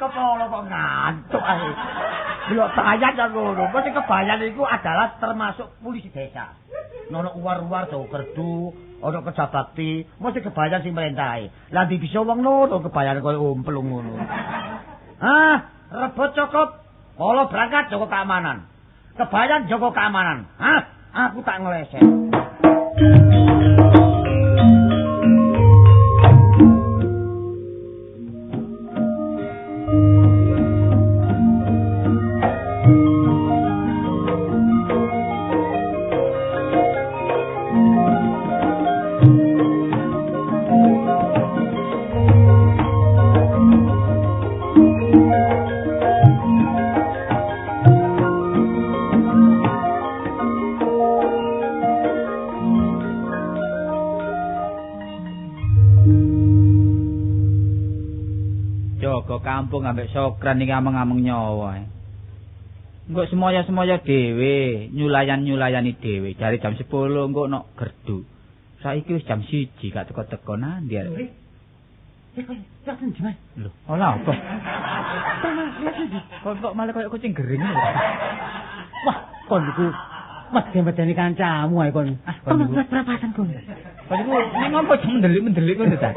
Kepala kok ngantuk ae. Delok bayan kok ngono. Mesti kebayan iku adalah termasuk polisi desa. Nono uwar-uwar jauh kerdu, ono kerja bakti, mesti kebayan sing merintahi. Lah ndi bisa wong loro kebayan koyo umplung ngono. Ah, rebut cukup. Kala berangkat jaga keamanan. Kebayan jaga keamanan. Hah, aku tak ngeleset. Kampung ambek sokran iki ameng-ameng nyawa. Engko semoyo-semoyo dhewe, nyulayan-nyulayani dhewe. Jare jam 10 engko nok gerdu. Saiki wis jam 1 gak teko-teko nandi arek. Lho, ora apa? Kok malah koyo kucing gering lho. Wah, kon iku medeni-medeni kancamu ae kon. Kon perapatan kon. Kon iku ning ngopo mendelik-mendelik ngono ta?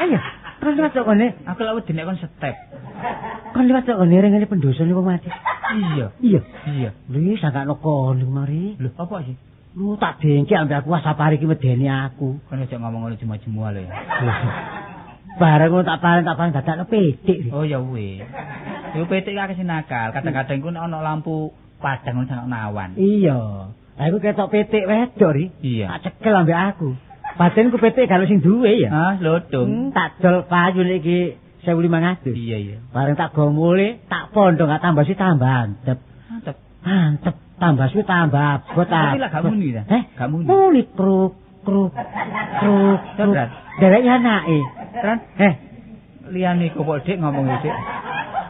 Ayo. Kon liwat kok kene. Aku lak wedi nek kon step. Kon liwat kok kene rengene pendosone wong mati. Iya. Iya. Iya. Lho sangkakno kon iku mari. Lho, apa sih? Lu tak dengki ambek aku wasapari iki medeni aku. Kon aja ngomong ngono jemu-jemu lho ya. Bareng ngono tak paling dadakno pitik. Oh ya wis. Iku pitik akeh sing nakal. Kadang-kadang iku nek ana lampu padang ngono sak nawan. Iya. Lah iku ketok pitik wedok ri. Iya. Tak cekel ambek aku. Batinku pitik kalau sing duwe ya. Ah, lodong. Tak dol payu iki 1500. Iya, iya. Bareng tak go mule, tak pondok gak tambah sih tambah antep. Antep. Antep, tambah suwi tambah abot. Tapi lah gak muni ta? Eh, gak muni. Muni kruk kruk kruk. Kruk. Derek anake. Tran, eh, liyane kok Dik ngomong Dik.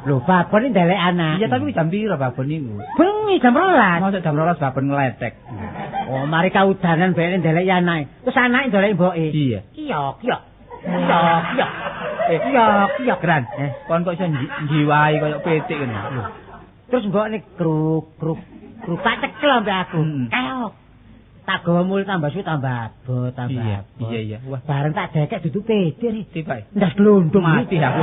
Lho, babon iki ndelek anak. Iya, tapi jam piro babon niku? Bengi jam 12. Mosok jam 12 babon ngletek. Oh, mari kaudanan bae ndelek anake. Terus anake ndelek mboke. Iya. Kiyok, kiyok. Kiyok, kiyok. Kiyok, kiyok. Kran. Kon kok iso njiwai koyo pitik ngene. Lho. Terus mbokne kruk kruk kruk tak cekel ambek aku. Keok. Tak gawa mule tambah suwi tambah abot, tambah abot. Iya, iya. Wah, bareng tak dekek dudu pitik. Tibake. Ndas glundung mati aku.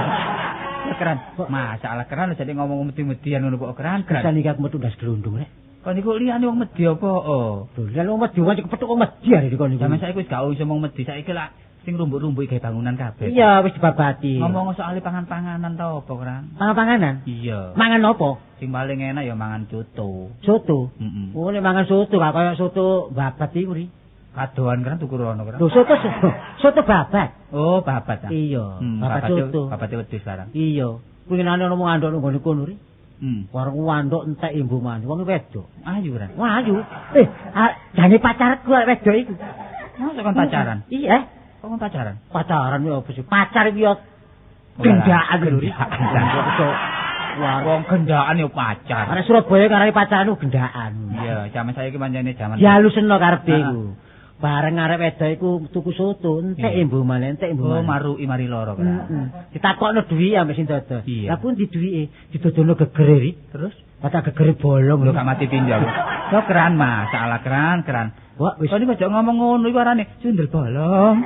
Keran. Masalah keran jadi ngomong medi-median ngono kok keran. Keran iki aku metu ndas glundung rek. Kon niku liyane wong medi apa? Lho, liyane wong medi wong kepethuk wong medi arek kon niku. Zaman saiki wis gak usah wong medi, saiki lak sing rumbuk-rumbuk gawe bangunan kabeh. Iya, wis dibabati. Ngomong soal pangan-panganan ta apa, Kran? Pangan-panganan? Iya. Mangan apa? Sing paling enak ya mangan soto. Soto? Heeh. Oh, nek mangan soto gak kaya soto babat iku ri. Kadoan kan tuku rono kan. Lho soto soto babat. Oh, babat ta. Iya, babat soto. Babat wedhus barang. Iya. Winginane ono wong andhok nang gone kono ri. Warung andhok entek imbu maneh. Wong wedok. Ayu kan. Wah, ayu. Jane pacarku wedok iku. Mosok kon pacaran? Iya. Kok kon pacaran? Pacaran yo apa sih? Pacar iki yo gendaan lho ri. Wong gendaan yo pacar. Arek Surabaya karep pacaran ku gendaan. Iya, jaman saiki pancene jaman. Dialuseno karepe iku. Bareng arek wedok iku tuku soto, entek embo maneh, entek embo maneh. Oh, maruki mari loro kan. Ditakokno duwike ambek sing dodol. Lah pundi duwike? Didodono gegere ri. Terus tak gegere bolong lho gak mati pinjol. Kok keran masalah keran, keran. Wah, wis. Kok niku aja ngomong ngono iku arane sundel bolong.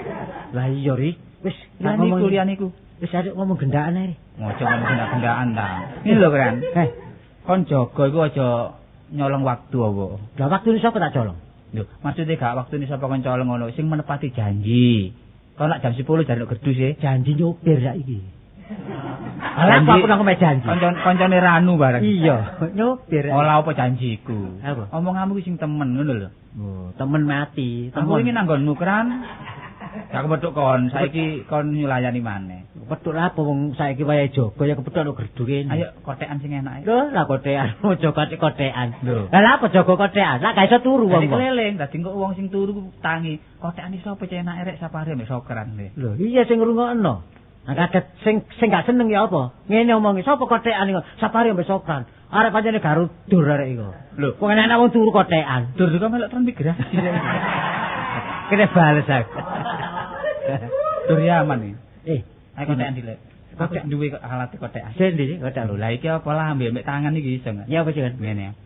Lah iya ri, wis ngomong liyane iku. Wis arek ngomong gendaan ae. Ngojo ngomong gendaan ta. Ngene lho keran. Eh, kon jaga iku aja nyolong waktu apa. Lah waktune sapa tak colong? Lho, maksudnya gak waktune sapa kon colong ngono, sing menepati janji. Kon lak jam 10 jaluk gerdu sih. Janji nyopir saiki. Lah aku nang omah janji. Kancane Ranu bareng. Iya, nyopir. Ora apa janjiku. Apa? Omonganmu ki sing temen ngono lho. Oh, temen mati. Aku ingin nanggonmu kran. Gak kepethuk kon, saiki kon nyulayani maneh. Kepethuk apa wong saiki wayahe jaga ya kepethuk ono gerdu kene. Ayo kotekan sing enak. Lho, lah kotekan, aja kotekan. Lho, lah apa jaga kotekan? Lah gak iso turu wong. Dadi keliling, dadi kok wong sing turu tangi. Kotekan iso apa cek enake rek sapare mek sokeran le. Lho, iya sing ngrungokno. Nah kaget sing gak seneng ya apa? Ngene omongi, sapa kotekan iku? Sapare mbek sokran. Arek pancene garudur arek iku. Lho, wong enak wong turu kotekan. Dur kok melok transmigrasi. Kene bales aku. Dur ya aman iki. Ayo kotekan dilek. Aku duwe alat kotekan. Sing ndi kotekan? Lho, lah iki apa lah ambek tangan iki iso enggak? Ya apa sih kan? Ngene.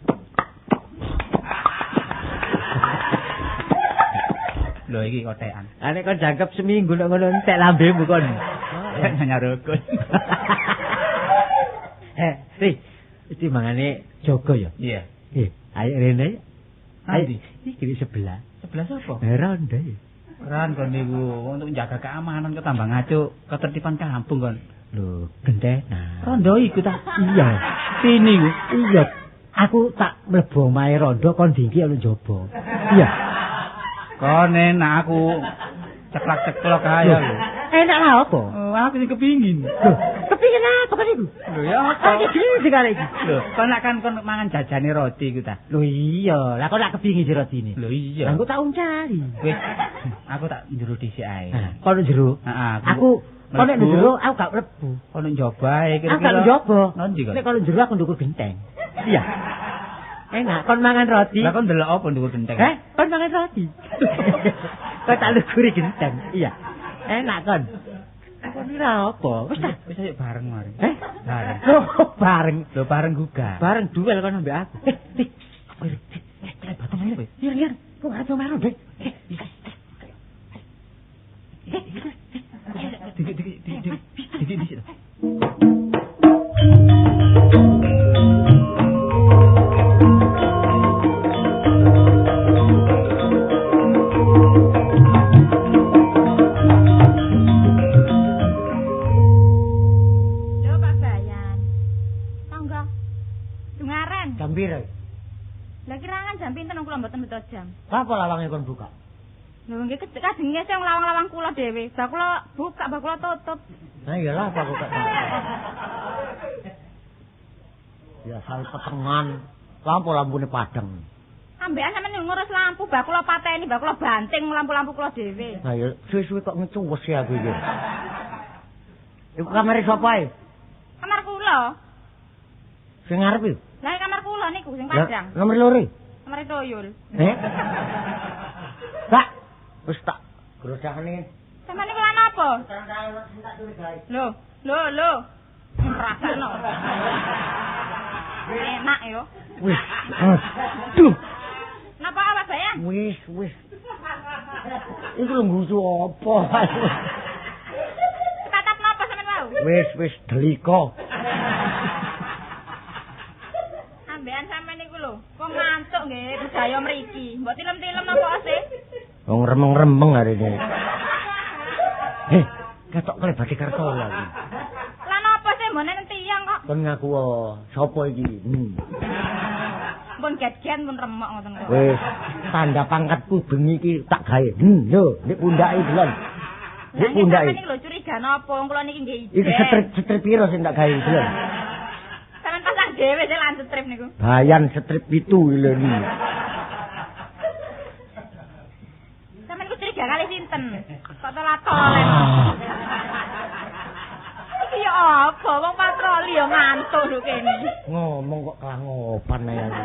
Lho iki kotekan. Lah nek kon jangkep seminggu nek ngono entek lambemu kon. Nyarukun. Ri, iki mangane jaga ya? Iya. Ayo rene. Ayo iki di sebelah. Sebelah sapa? Rondo. Ran kon niku untuk menjaga keamanan kok tambah ngaco ketertiban kampung kon. Lho, gentenan. Rondo iku ta? Iya. Sini iku. Iya. Aku tak mlebu omahe rondo kon dingki ana njaba. Iya. Kon enak aku ceklak-ceklok ae lho. Enak lah apa? Oh, aku sing kepingin. Lho, kepingin apa kan iku? Lho ya apa? Aku dhewe sing arek iki. Lho, kon nak kan kon mangan jajane roti iku ta? Lho iya, lah kon nak kepingin si rotine. Lho iya. Lah aku tak uncali. Wis, aku tak njero dhisik ae. Kon njero? Heeh, aku kon nek njero aku gak mlebu. Kon njaba ae kira-kira. Aku gak njaba. Nanti kon. Nek kon njero aku ndukur genteng. Iya. Enak, kon mangan roti. Lah kon ndelok apa ndukur genteng? Heh, kon mangan roti. Kon tak luguri genteng. Iya. Enak kon. Kon ora apa? Wis ta, wis ayo bareng mari. Eh? Bareng. Loh, bareng. Lho bareng gugah. Bareng duel kon ambek aku. Batang ae. Lir lir, kok arep maro, Dek. Dik dik dik dik dik dik. Jam. Apa lawange kon buka? Lho nggih kajenge sing lawang-lawang kula dhewe. Bak kula buka, bak kula tutup. Nah iya lah apa buka. Ya sal petengan, lampu-lampune padeng. Ambekan sampeyan ngurus lampu, bak kula pateni, bak kula banting lampu-lampu kula dhewe. Lah ya suwe-suwe kok ngecuwes ya aku iki. Iku kamare sapa ae? Kamar kula. Sing ngarep iki? Lah kamar kula niku sing padang. Nomor loro. Kamare tuyul. Eh? Pak, wis tak grosakne. Sampeyan niku lan apa? Lho, lho, lho. Ngrasakno. Enak yo. Wis. Aduh. Napa awak bayang? Wis, wis. Iku lho nggusu apa? Tatap napa sampeyan wau? Wis, wis deliko. Ambekan sampeyan niku lho, kok ngantuk nggih budaya mriki. Mbok tilem-tilem napa sih? Wong remeng-remeng arene. Ketok klebate Kartola iki. Lah napa sih mbok nek tiyang kok? Kon ngaku sapa iki? Pun get-get pun remok ngoten kok. Wis, tanda pangkatku bengi iki tak gawe. Lho, nek pundake delon. Nek pundake. Sampeyan niki lho curiga napa wong kula niki nggih ijen. Iki strip piro sing tak gawe delon? Sampeyan pasang dhewe sih lan strip niku. Bayan strip 7 lho niki. Sampeyan ku curiga kali sinten? Kok telat-tolen. Iki ya apa wong patroli ya ngantuk lho kene. Ngomong kok kelangopan ae aku.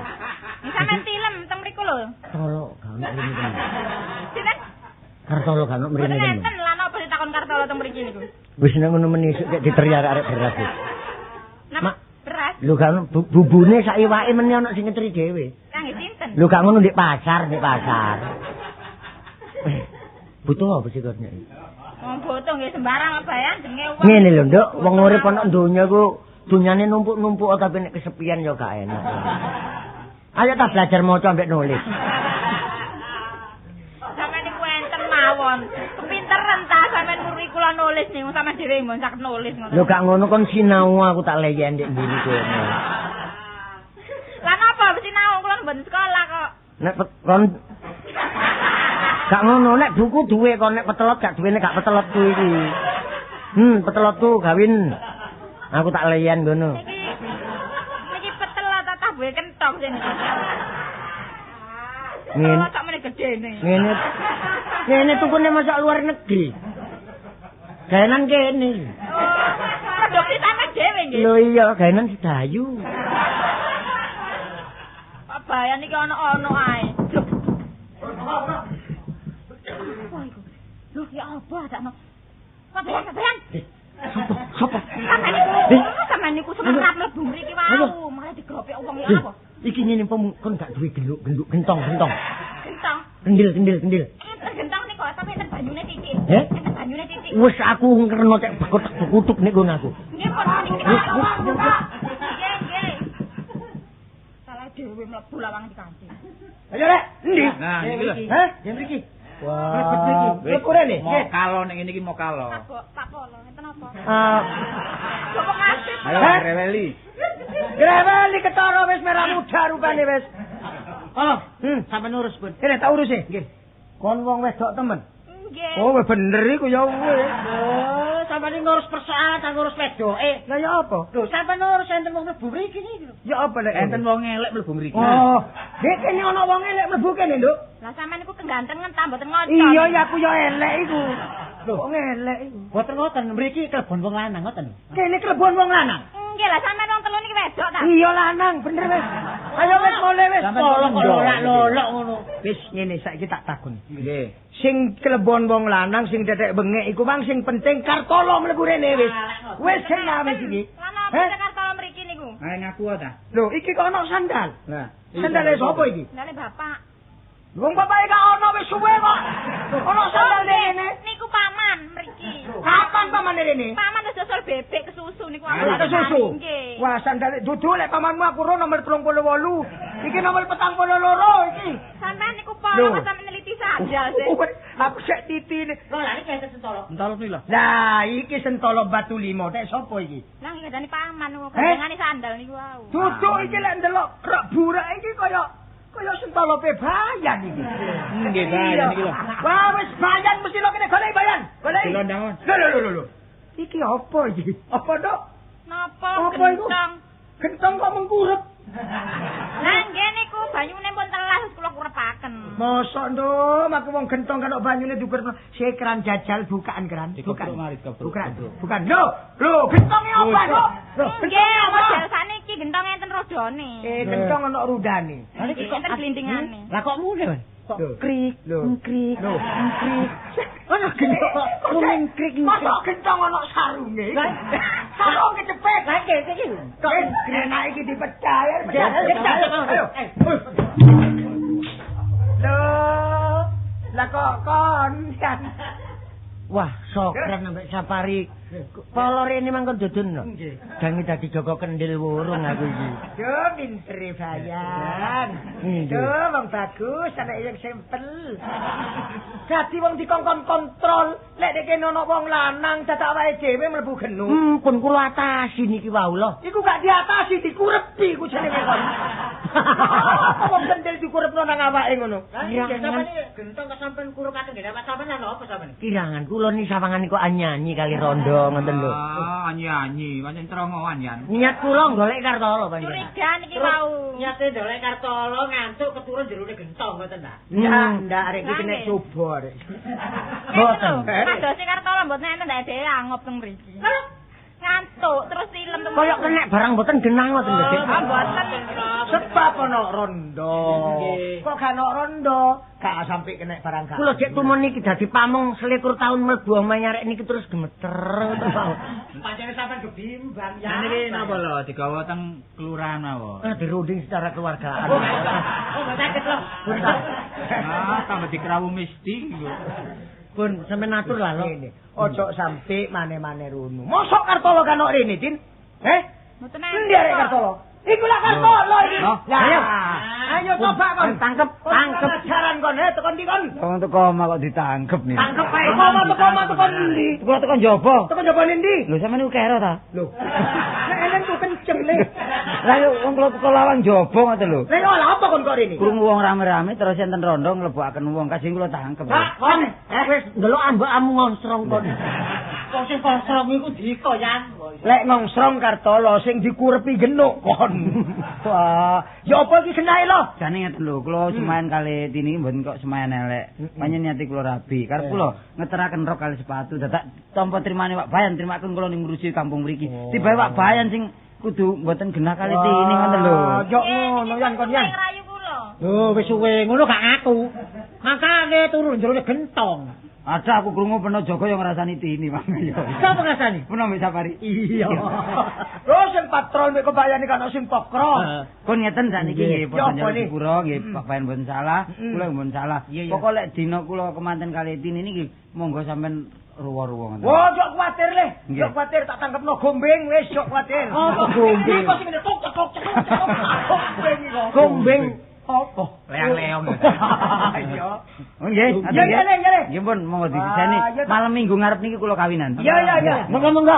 Sampeyan tilem teng mriku lho. Tolo gak ono mrene iki. Sinten? Kartolo gak ono mrene iki. Mboten enten lan apa ditakon Kartolo teng mriki niku. Wis nek ngono meni sik diteriak arek beras. Napa beras? Lho gak ono bubune sak iwake meni ono sing ngetri dhewe. Kangge sinten? Lho gak ngono ndek pasar, ndek pasar. Butuh apa sih kok nek? Wong butuh nggih sembarang apa ya jenenge wong. Ngene lho, Nduk, wong urip ana donya ku dunyane numpuk-numpuk tapi nek kesepian ya gak enak. Ayo ta belajar maca ambek nulis. mawon. Kepinteren ta sampean muruki kula nulis niku sampean dhewe mbon sak nulis ngoten. Lho gak ngono kon sinau aku tak leyen ndek mburi kono. Lah napa sinau kula mboten sekolah kok. Nek kon gak ngono nek buku duwe kon nek petelot gak duwe nek gak petelotku iki. Petelotku gawin. Aku tak leyen ngono. Niki petelot ta tabuhe kentong sing. Ngene sak meneh gedene. Ngene. Ngene tukune masak luar negeri. Gaenan kene. Oh, produksi sampe dhewe nggih. Lho iya, gaenan Sedayu. Pak Bayan iki ono-ono ae. Lho, ya apa adakno? Pak Bayan, Pak Bayan. Sopo? Sampeyan niku semerap mlebu mriki wau, malah digropek wong ya apa? Iki ngene pom kon gak duwe genduk-genduk gentong-gentong. Gentong. Kendil-kendil-kendil. Enten gentong niku tapi enten banyune titik. Enten banyune titik. Wis aku ngerno cek bekutuk-bekutuk nek ngono aku. Nggih pun niki. Nggih, nggih. Salah dhewe mlebu lawang dikanthi. Ayo rek, endi? Nah, iki lho. Hah? Nggih mriki. Wah, mlebu rene. Mau kalo ning ngene iki mau kalo. Pak Polo, enten apa? Ah. Kok ngasih? Ayo reweli. Greweli ketara wis merah muda rupane wis. Oh, sampean urus pun. Kene tak urus e. Nggih. Kon wong wedok temen. Nggih. Oh, bener iku ya wis. Oh, sampean ngurus persoalan ta ngurus wedoke. Lah ya apa? Lho, sampean ngurus enten wong mlebu mriki niki lho. Ya apa nek enten wong elek mlebu mriki. Oh, nek kene ana wong elek mlebu kene, Nduk. Lah sampean niku kegantengan ta mboten ngoco. Iya, ya aku ya elek iku. Lho, kok elek iku? Mboten ngoten, mriki klebon wong lanang ngoten. Kene klebon wong lanang. Nggih lah sampean wong telu niki wedok ta? Iya lanang, bener wis. Ayo wis mulih wis. Tolong kok lolak-lolok ngono. Wis ngene saiki tak takon. Nggih. Sing klebon wong lanang sing tetek bengek iku mang sing penting Kartolo mlebu rene wis. Wis kena wis iki. Lan apa Kartolo mriki niku? Ayo ngaku ta. Lho, iki kok ana sandal. Lah, sandale sapa iki? Sandale bapak. Wong bapake gak ono wis suwe kok. Ono sandal rene. Niku paman mriki. Kapan paman rene? Paman wis dosol bebek kesusu niku aku. Kesusu. Nggih. Wah, sandale dudu lek pamanmu aku ro nomor 38. Iki nomor 42 iki. Sampeyan niku polo sampe neliti sandal sih. Aku sik titine. Lho, lha iki enten sentolo. Sentolo piye lho? Lah, iki sentolo batu limo. Tek sapa iki? Lah iki gadane paman niku, gandengane sandal niku wau. Dudu iki lek ndelok rok burak iki kaya sentolope Bayan iki. Nggih, Bayan iki lho. Wah, wis Bayan mesti lo kene golek Bayan. Golek. Lho lho lho lho. Iki apa iki? Apa, Dok? Napa? Apa iku? Gentong kok mengkurep. Lah nggih niku banyune pun telas kula kurepaken. Mosok, Nduk, aku wong gentong kalau banyune dikurep. Sekran jajal bukaan keran. Bukaan. Bukaan. Bukan. Lho, lho gentonge apa, Nduk? Lho, nggih, model saniki gentong enten rodone. Gentong ana rudane. Lha iki kok enten glindingane. Lah kok mune, Mas? Kok krik, krik, krik. Ono gentong kok rumingkrik. Mosok gentong ana sarunge. Sarung kecepet. Lah iki iki. Kok enak iki dipecah ya. Ayo. Lho, lah kok kon. Wah, sokran ambek Safari. Polo rene mangkon dodon lho. Jange dadi Joko Kendil wurung aku iki. Duh, pintere Bayan. Duh, wong bagus, anak yang simpel. Dadi wong dikongkon kontrol, lek nek kene ana wong lanang dadak awake dhewe mlebu genu. Pun kula atasi niki wau lho. Iku gak diatasi, dikurepi iku jenenge kon. Apa wong kendil dikurepno nang awake ngono? Kirangan gentong kok sampean kurukaken nggih awak sampean lha apa sampean? Kirangan kula ni sawangan kok nyanyi kali rondo ngoten lho. Ah, nyanyi, pancen trongoan jan. Niat kula golek Kartolo pancen. Curiga niki wau. Niate golek Kartolo ngantuk keturun jerone gentong ngoten ta? Ndak, ndak arek iki kena coba arek. Mboten. Padose Kartolo mboten enten ndak dhewe angop teng mriki. Ngantuk terus silem teng. Kaya kenek barang mboten genah ngoten lho, Dik. Ah, mboten. Sebab ana rondo. Kok gak ana rondo, gak sampe kenek barang gak. Kula jek tumon niki dadi pamong 21 taun mlebu omah nyarek niki terus gemeter ngoten Pak. Pancene sampean gebimbang ya. Niki napa lho digawa teng kelurahan mawon. Ah, dirunding secara keluargaan. Oh, mboten saged lho. Ah, tambah dikrawu mesti iku. Pun sampean atur lah lho. Ngene, ojo sampe mane-mane rono. Mosok Kartolo kan rene, Din? Heh? Mboten Endi arek Kartolo? Iku lak Kartolo iki. Lah Ayo. Ayo coba kon. Tangkep, tangkep. Ajaran kon, tekan ndi kon? Wong teko omah kok ditangkep nih. Tangkep ae. Teko ndi? Kula teko njaba. Teko njaba ndi? Lho sampeyan niku kero ta? Lho. Nek eleng ku kenceng le. Lah yo wong kula teko lawang njaba ngoten lho. Lah yo lha apa kon kok rene? Krungu wong rame-rame terus enten rondo nglebokaken wong kasih kula tangkep. Pak, kon wis ndelok ambekmu ngonsrong kon. Wong sing ngonsrong iku dikoyan. Lek ngongsrong Kartolo sing dikurepi genuk kon. Wah, ya apa iki genahe lho? Jane ngeten lho, kula semayan kali Tini mboten kok semayan elek. Pancen niate kula rabi. Karep kula ngeteraken rok kali sepatu. Dadak tampa trimane Pak Bayan, trimaken kula ning ngurusi kampung mriki. Tibae Pak Bayan sing kudu mboten genah kali Tini ngoten lho. Yo ngono yan kon yan. Rayu kula. Lho wis suwe ngono gak ngaku. Makane turu njero gentong. Ada aku krungu peno jaga yang ngrasani Tini Mang ya. Sapa ngrasani? Peno mbek Safari. Iya. Lho sing patrol mek kebayane kan sing pokro. Kon ngeten sakniki nggih padha njaluk sepuro nggih Pak Bayan mboten salah, kula mboten salah. Pokoke lek dina kula kemanten kali Tini niki monggo sampean ruwa-ruwa ngoten. Wah, jok kuwatir le. Jok kuwatir tak tangkepno gombeng wis jok kuwatir. Apa gombeng? Iku sing ngene tok tok tok tok. Gombeng iku. Gombeng apa? Leang-leong. Iya. Oh nggih. Iya, iya, iya. Nggih pun monggo disiseni. Malam Minggu ngarep niki kula kawinan. Iya, iya, iya. Monggo, monggo.